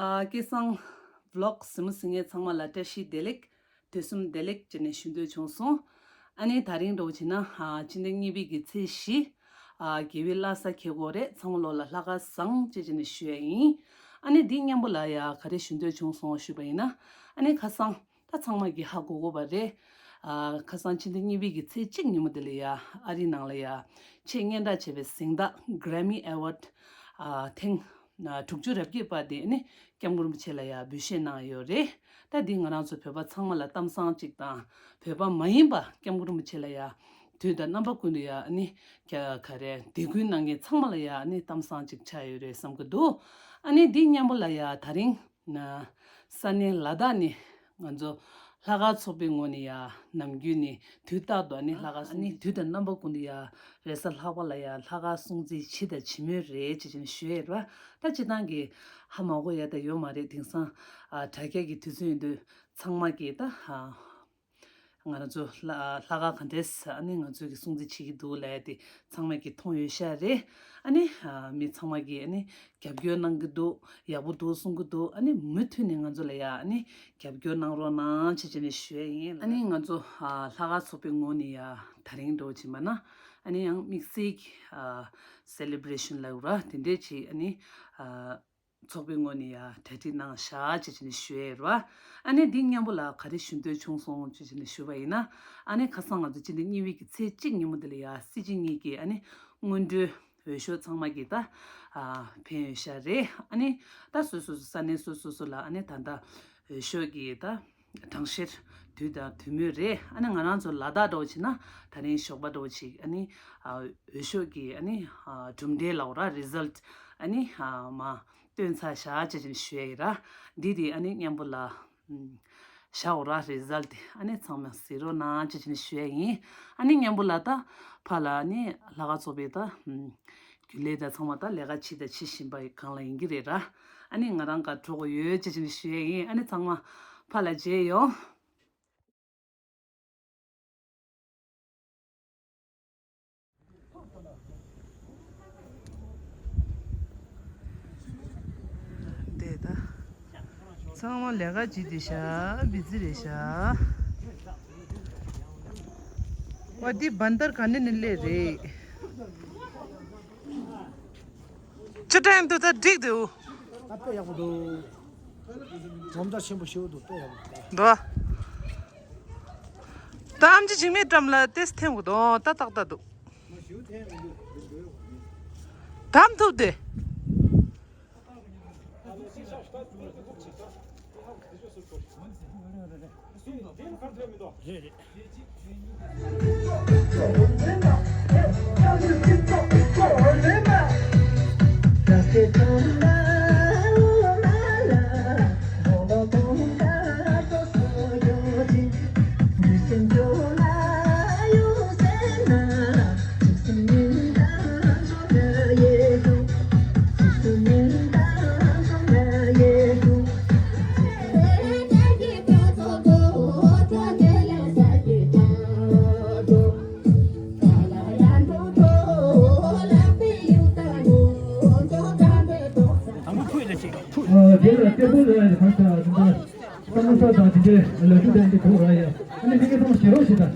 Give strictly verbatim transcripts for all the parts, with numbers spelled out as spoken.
ཨ། སྐལ་བཟང་ཝི་ལོག་གཟིགས་མོ་གཟིགས་མཁན་ཚང་མ་ལ་བཀྲ་ཤིས་བདེ་ལེགས། དུས་གསུམ་བདེ་ལེགས་བྱས་ནས་ཞུ་འདོད་བྱུང་སོང་། ཨ་ནི་དེ་རིང་འདྲ་བོ་བྱས་ན། ཨ། སྤྱི་ཟླ་གཉིས་པའི་གི་ཚེས་བཞི། ཨ། རྒྱལ་བའི་བླ་གཟའ་འཁེལ་གོ་རེད། ཚང་མ་ལོ་ལ་ལྷག་དཀར་བཟང་བྱས་བྱས་ནས་ཞུ་ཡ་ཡིན། ཨ་ནི་འདི་མཉམ་པོ་ལ་ཡ་ག་རེ་ཞུ་འདོད་བྱུང་སོང་ཞུས་པ་ཡིན་ན། ཨ་ནི་ཁ་སང་ད་ཚང་མ་གི་ཧ་གོ་གོ་བ་རེད། ཨ། ཁ་སང་སྤྱི་ཟླ་གཉིས་པའི་གི་ཚེས་གཅིག་ཉིན་མོ་དེ་ལ་ཡ་ཨ་རིའི་ནང་ལ་ཡ་ཆེས་སྙན་གྲགས་ཆེ་བའི་གཟེངས་རྟགས་Grammy Award། ཨ། ཐེངས་དྲུག་ཅུ་རེ་བརྒྱད་པ་དེ་ནི་སྐྱབས་མགོན་རིན་པོ་ཆེ་ལ་ཡ་འབུལ་བཞེས་གནང་ཡོད་རེད། ད་འདི་ང་རང་ཚོ་བོད་པ་ཚང་མ་ལ་གཏམ་བཟང་གཅིག་དང་། བོད་པ་མ་ཡིན་པ་སྐྱབས་མགོན་རིན་པོ་ཆེ་ལ་ཡ་དུས་དང་རྣམ་པ་ཀུན་ཏུ་ཡ་ཨ་ནི་ག་ག་རེ་དད་གུས་གནང་མཁན་ཚང་མ་ལ་ཡ་ཨ་ནི་གཏམ་བཟང་གཅིག་ཆགས་ཡོད་རེད་བསམ་གི་འདུག་ཨ་ནི་འདི་མཉམ་པོ་ལ་ཡ་དེ་རིང་ན་ས་གནས་ལ་དྭགས་ནས་ང་ཚོ་ལྷག་དཀར་ཚོགས་པའི་ངོས་ནས་ཡ་ནམ་རྒྱུན་ནས་དུས་རྟག་ཏུ་ཨ་ནི་ལྷག་དཀར་ཨ་ནི་དུས་དང་རྣམ་པ་ཀུན་ཏུ་ཡ་རེས་གཟའ་ལྷག་པ་ལ་ཡ་ལྷག་དཀར་སྲུང་བརྩི་བྱས་དང་བྱེད་མུས་རེད་ཅེས་བྱས་ནས་ཞུ་ཡས་རེད་བ། ད་སྤྱིར་བཏང་གི་ཧ་མ་གོ་ཡ་ད་ཡོད་མ་རེད། དེང་སང་ཨ་དྲ་རྒྱ་གི་དུས་ཚོད་ཡིན་དུས་ཚང་མ་གིས་ད་ཧ་ང་རང་ཚོ་ལྷ་ལྷག་དཀར་ག་འདྲས་ཨ་ནི་ང་ཚོ་གི་སྲུང་བརྩི་བྱེད་ཀྱི་འདུག་ལབ་ཡ་དེ་ཚང་མས་ཀྱིས་མཐོང་ཡོད་ཤག་རེད། ཨ་ནི་ཨ་མི་ཚང་མ་གིས་ཨ་ནི་རྒྱབ་སྐྱོར་གནང་གི་འདུག་ཡག་པོ་འདུག་གསུང་གི་འདུག་ཨ་ནི་མུ་མཐུད་ནས་ང་ཚོ་ལ་ཡ་ཨ་ནི་རྒྱབ་སྐྱོར་གནང་རོགས་གནང་ཅེས་བྱས་ནས་ཞུ་ཡ་ཡིན། ཨ་ནི་ང་ཚོ་ཨ་ལྷག་དཀར་ཚོགས་པའི་ངོས་ནས་ཡ་དེ་རིང་འདྲ་བོ་བྱས་པ་ན་ཨ་ནི་ཡང་དམིགས་བསལ་གྱི་ཨ་སེ་ལེ་བྷ་རེ་ཤན་ལབ་དགོས་ར་དེ་འདྲས་ཅིག་ཨ་ནི་ཨ་ཚོགས་པའི་ངོས་ནས་ཡ་གྲ་སྒྲིག་གནང་བཞག་ཅེས་བྱས་ནས་ཞུ་ཡས་རེད་བ། ཨ་ནི་འདི་མཉམ་པོ་ལ་ག་རེ་ཞུ་འདོད་བྱུང་སོང་ཅེས་བྱས་ནས་ཞུ་བ་ཡིན་ན། ཨ་ནི་ཁ་སང་ང་ཚོ་སྤྱི་ཟླ་གཉིས་པའི་གི་ཚེས་གཅིག་ཉིན་མོ་འདི་ལ་ཡ་སྲིད་སྤྱི་གཉིས་ཀྱིས་ཨ་ནི་སྔོན་འགྲོའི་འོས་ཤོག་ཚང་མ་གི་ད་ཨ་འཕེན་ཡོད་ཤག་རེད། ཨ་ནི་ད་སོ་སོ་སོ་ས་གནས་སོ་སོ་སོ་ལ་ཨ་ནི་ད་ལྟ་འོས་ཤོག་གི་ད་གྲངས་བཤེར་དུས་དང་དུས་མོས་རེད། ཨ་ནི་ང་རང་ཚོ་ལ་དྭགས་འདྲ་བོ་བྱས་ན་དེ་རིང་ཞོགས་པ་འདྲ་བོ་ཅིག་ཨ་ནི་ཨ་འོས་ཤོག་གི་ཨ་ནི་ཨ་གྲུབ་འབྲས་ལབ་དགོས་ར་རི་ཛལ་ཊི་ཨ་ནི་ཨ་མ་བཏོན་ཚར་བཞག་ཅེས་བྱས་ནས་ཞུ་ཡ་ཡིན་ར། འདི་དེ་ཨ་ནི་མཉམ་པོ་ལ་ཨུམ་བཞག་དགོས་ར་རི་ཛལ་ཊི་དེ་ཨ་ནི་ཚང་མས་གཟིགས་རོགས་གནང་ཅེས་བྱས་ནས་ཞུ་ཡ་ཡིན། ཨ་ནི་མཉམ་པོ་ལ་ད་ཕར་ལ་ཨ་ནི་ལྷག་དཀར་ཚོགས་པའི་ད་ཨུམ་རྒྱུན་ལས་དང་ཚང་མ་ད་ལས་ཀ་བྱེད་དང་བྱེད་བཞིན་པ་ཡི་སྒང་ལ་ཡིན་གྱི་རེད་ར། ཨ་ནི་ང་རང་ག་འགྲོ་དགོས་ཡོད་ཅེས་བྱས་ནས་ཞུ་ཡ་ཡིན། ཨ་ནི་ཚང་མ་ཕར་ལ་མཇལ་ཡོང་། འདི་ད་ཚང་མ་ལས་ཀ་བྱེད་དེ་ཤག་བི་ཛི་རེད་ཤག་ཝ་འདི་བན་དར་ག་ནས་ནས་སླེབས་རེད། ཅི་དྲན་འདུག་ད་འགྲིག་འདུག་ད་དཔེ་ཡག་པོ་འདུག་སྦོམ་རྩ་ཆེན་པོ་ཞེ་པོ་འདུག་དཔེ་ཡག་པོ་འདུག་འདུག་ད་ཨམ་ཆི་འཇིགས་མེད་བཀྲམ་ལ་ཏེས་འཐེན་དགོས་འདུག་ད་ཏག་ཏག་འདུག་དམ་ཐུབ་དེ། དེ་ལ་སྐད་འབོད་ལ་ཡང་གང་ལྟར་ད་ལྟ་ས་མོ་ས་དང་དེ་འདྲའི་ལ་ཤུ་དང་དེ་གོ་ར་ཡ། ཨ་ནི་དེ་གའི་ཐོག་ཞེ་རོགས་ཞེ་དང་།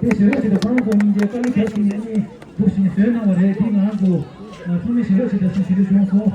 དེ་ཞེ་རོགས་ཞེ་དང་ཁོང་ཚོ་གཉིས་ཀྱི་དཀའ་ལས་ཁག་ཅིག་ཡིན་ནི་འདུག་ཞིང་བཟོས་གནང་བ་རེད། དེ་ང་རང་ཚོ་ཚང་མས་ཞེ་རོགས་ཞེ་དང་ཞིག་ཞེ་རོགས་བྱུང་སོང་།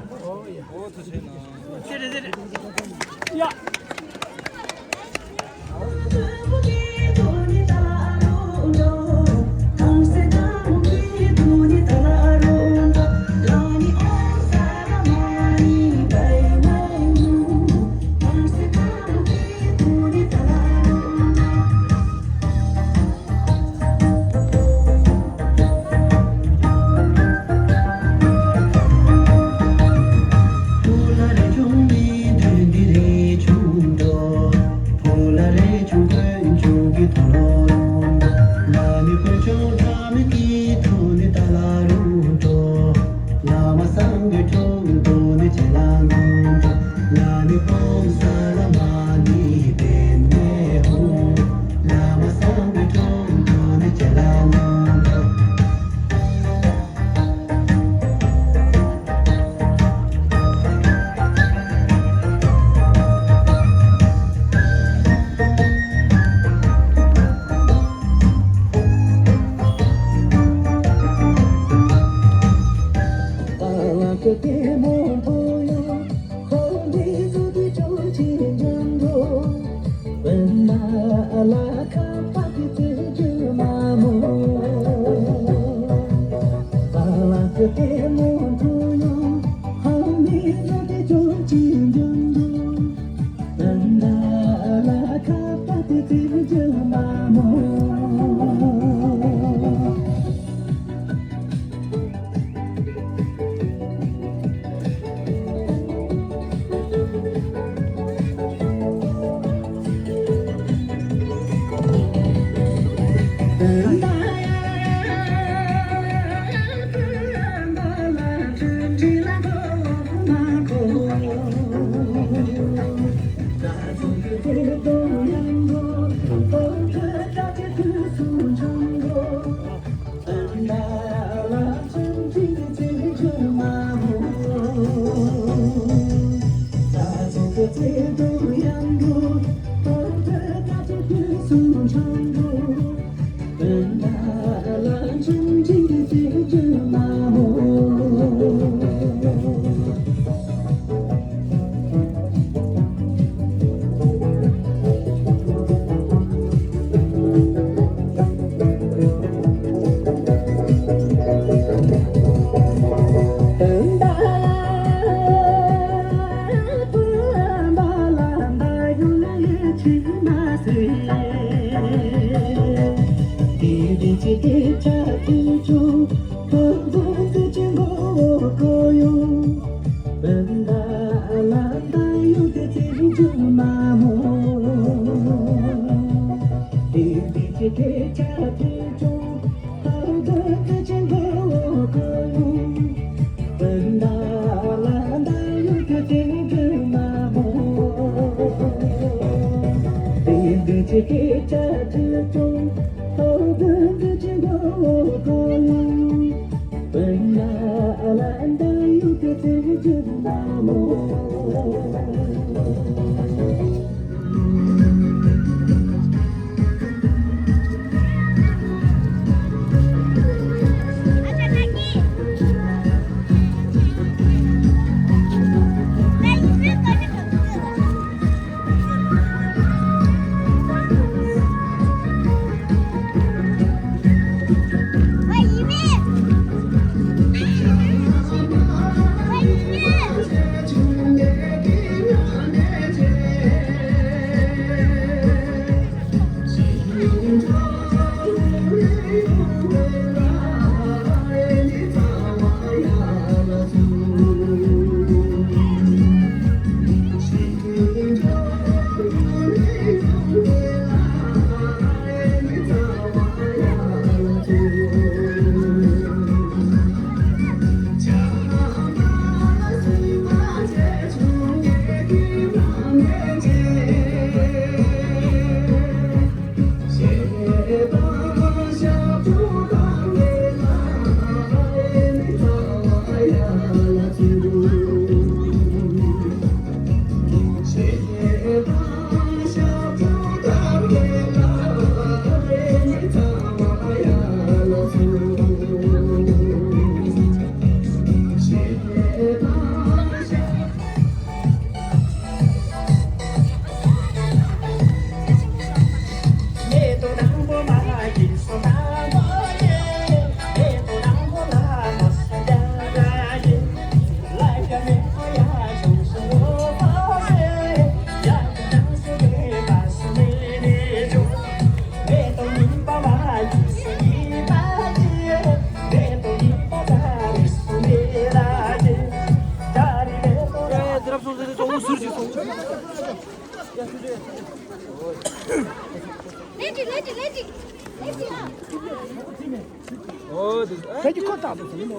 ཁྱེད་ཀྱིས་ཁོ་བཏགས་པ་ཟེར་གྱི་མོ།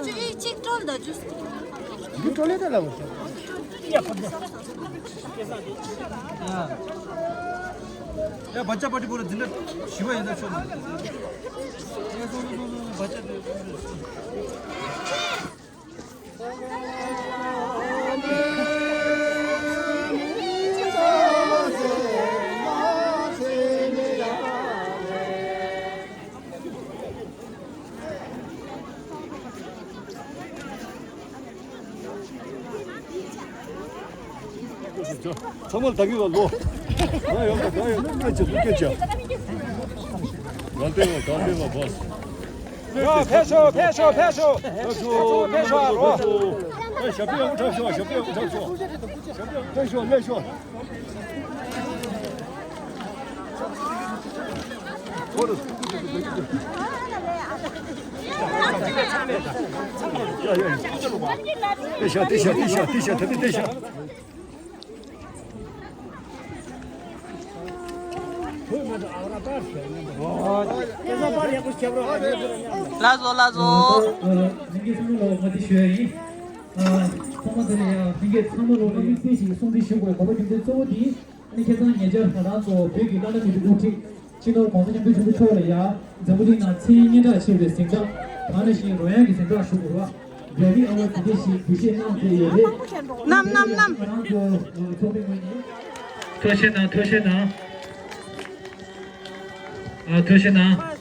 ཅི་ཅི་ཨེ་གཅིག་སྤྲོད་ད་ཅུས། འདི་སྤྲོད་ལེ་ད་ལ་འོ། ཡ་བ་ཅ་པ་ཏི་པོ་ར་འཛིན་གྲྭ་བཞི་པ་ཡིན་ན་ཆོག་མ། ཡ་སོང་སོང་སོང་སོང་བ་ཅ་དེ། ཚང་མ་ལ་བདག་གི་བ་ལོ། ང་ཡོང་ང་ང་ཡོང་ང་ཅི་ལུགས་སྐད་ཆ། གང་ལྟེ་བ་གང་ལྟེ་བ་བ། ཡ་ཕེབས་ཤོག་ཕེབས་ཤོག་ཕེབས་ཤོག་ཕེབས་ཤོག་ཕེབས་ཤོག་ཨ་རོ། ཨེ་ཞབས་པད་ཡོངས་གྲགས་ཤོག་ཞབས་པད་ཡོངས་གྲགས་ཤོག་ཕེབས་ཤོག་སླེབས་ཤོག་ཡ་ཡ་ཡ། ཏི་ཤ་ཏི་ཤ་ཏི་ཤ་ཏི་ཤ་ད་ཏི་ཏི་ཤ། ལ་བཟོ་ལ་བཟོ། ལྷན་རྒྱས་ཚང་མ་ལ་མ་དེ་ཞུ་ཡ་ཡིན། ཚང་མ་དེ་ལ་ཡ་ལྷན་རྒྱས་ཚང་མ་ལ་དམིགས་བསལ་ཞིག་གསུང་འདི་ཞུ་དགོས་གོ་བ་རྒྱུ་མཚན་གཙོ་བོ་དེ། ཨ་ནི་ཁ་སང་ཉེ་ཆར་ང་རང་ཚོ་བོད་ཀྱི་བླ་ན་མེད་པའི་དབུ་ཁྲིད་སྤྱི་ནོར་༸གོང་ས་༸སྐྱབས་མགོན་ཆེན་པོ་མཆོག་ལ་ཡ་འཛམ་བུ་གླིང་ནང་མཚན་སྙན་གྲགས་ཆེ་བའི་གཟེངས་རྟགས་ད་ནང་བཞིན་རོལ་དབྱངས་ཀྱི་གཟེངས་རྟགས་ཞུ་དགོས་པ། རྒྱ་རིགས་ཨ་བ་དེ་འདྲ་ཞིག་གུས་བཤད་གནང་བསྡད་ཡོད་རེད། ནམ་ནམ་ནམ། ང་རང་ཚོ་ཚོགས་པའི་ངོས་ནས་ཐུགས་རྗེ་གནང་། ཐུགས་རྗེ་གནང་། ཨ་ཐུགས་རྗེ་གནང་།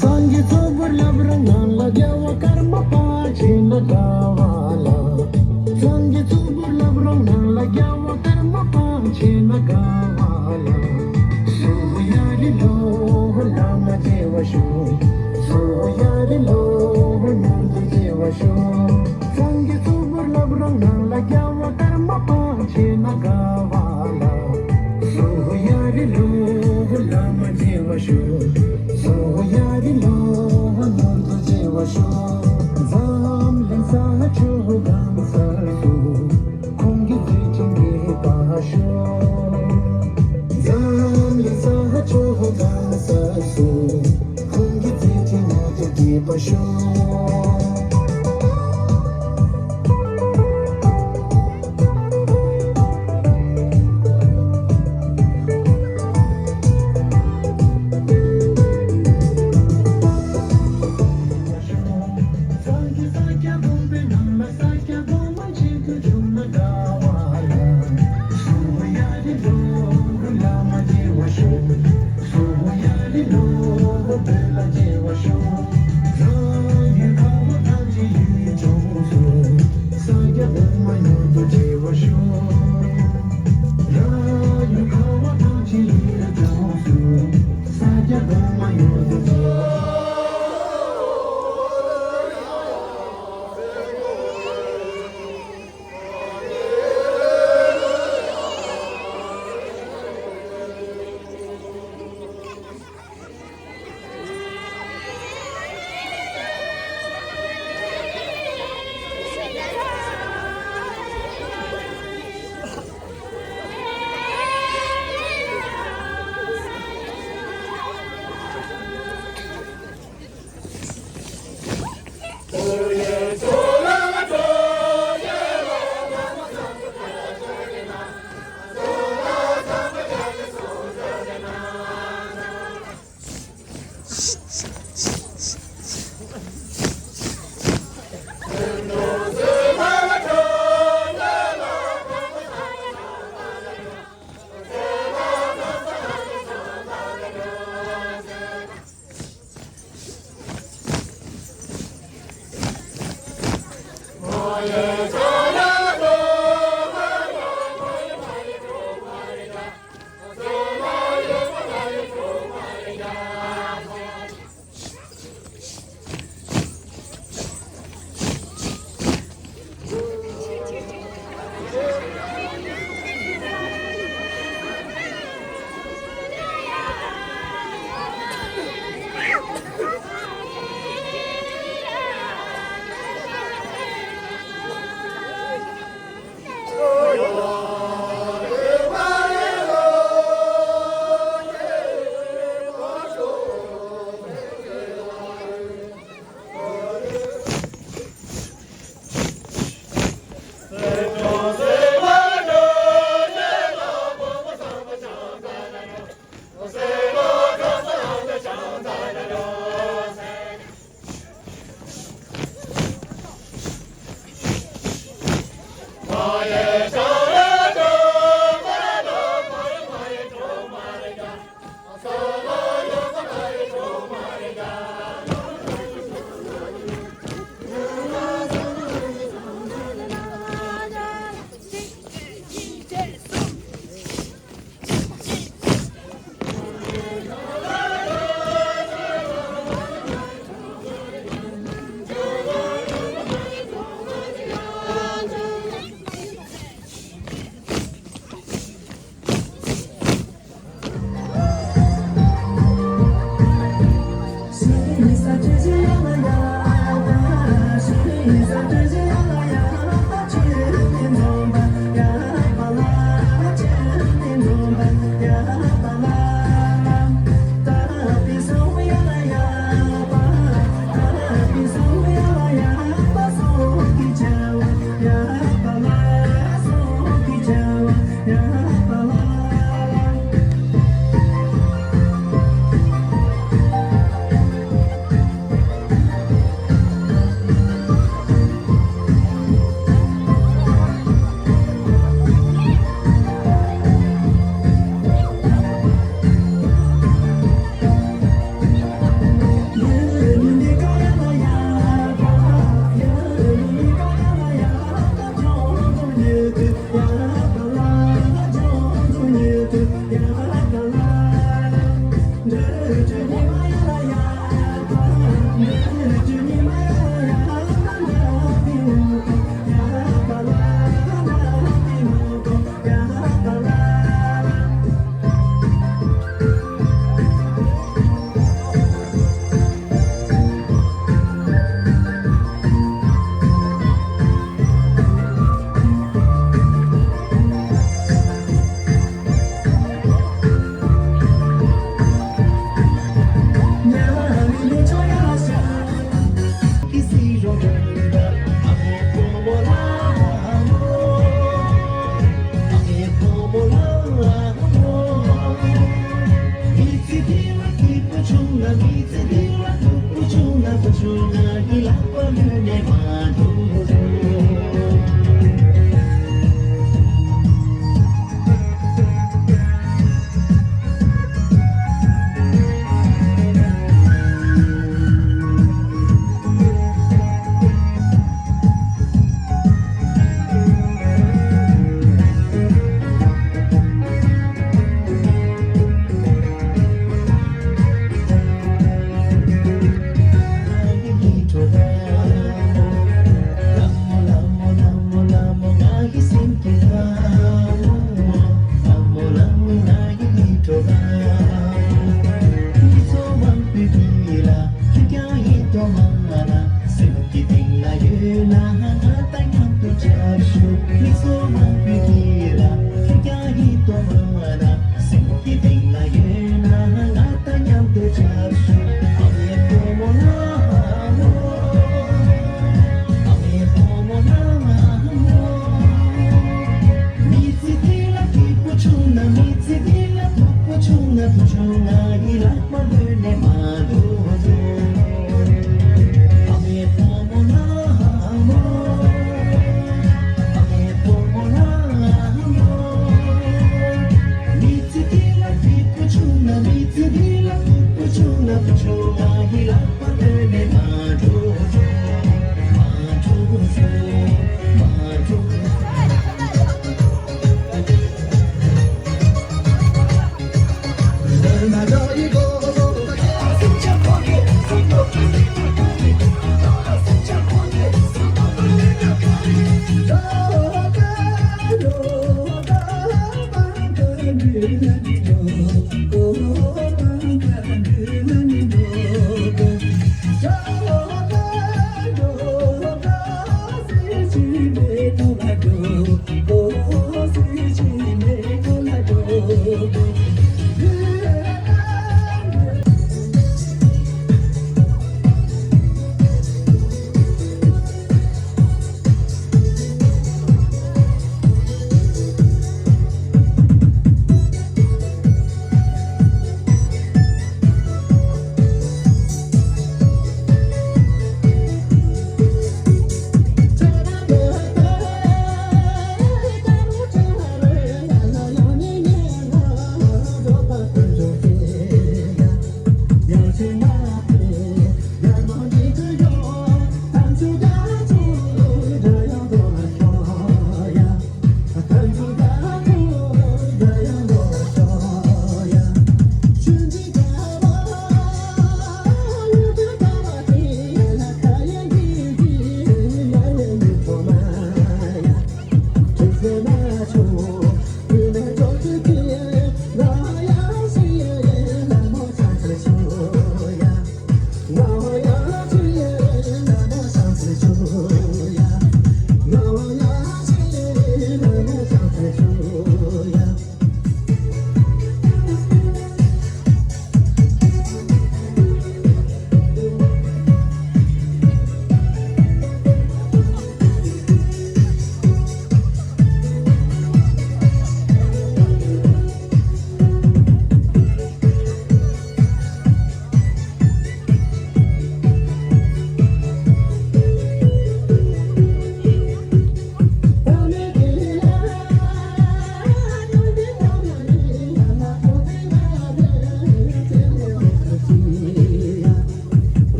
སངས་རྒྱས་གཙོ་བོར་བསླབ་རང་ངང་ལ་རྒྱལ་བ་ཀརྨ་པ་ཆེ་ན་དགའ་བ་ལ། སངས་རྒྱས་གཙོ་བོར་བསླབ་རང་ངང་ལ་རྒྱལ་བ་ཀརྨ་པ་ཆེ་ན་དགའ་བ་ལ། སོ་ཡ་རི་ལོ་བླ་མ་མཇལ་བར་ཤོག་སོ་ཡ་རི་ལོ་མྱུར་དུ་མཇལ་བར་ཤོག་སངས་རྒྱས་གཙོ་བོར་བསླབ་རང་ངང་ལ་རྒྱལ་བ་ཀརྨ་པ་ཆེ་ན་དགའ་བ་ལ། སོ་ཡ་རི་ལོ་བླ་མ་མཇལ་བར་ཤོག་སོ་ཡ་རི་ལོ་མྱུར་དུ་མཇལ་བར་ཤོག་འཛམ་གླིང་ས་ཕྱོགས་གང་སར་སུ། ཁོང་གི་མཛད་འཕྲིན་རྒྱས་པར་ཤོག་འཛམ་གླིང་ས་ཕྱོགས་གང་སར་སུ། ཁོང་གི་མཛད་འཕྲིན་མྱུར་དུ་རྒྱས་པར་ཤོག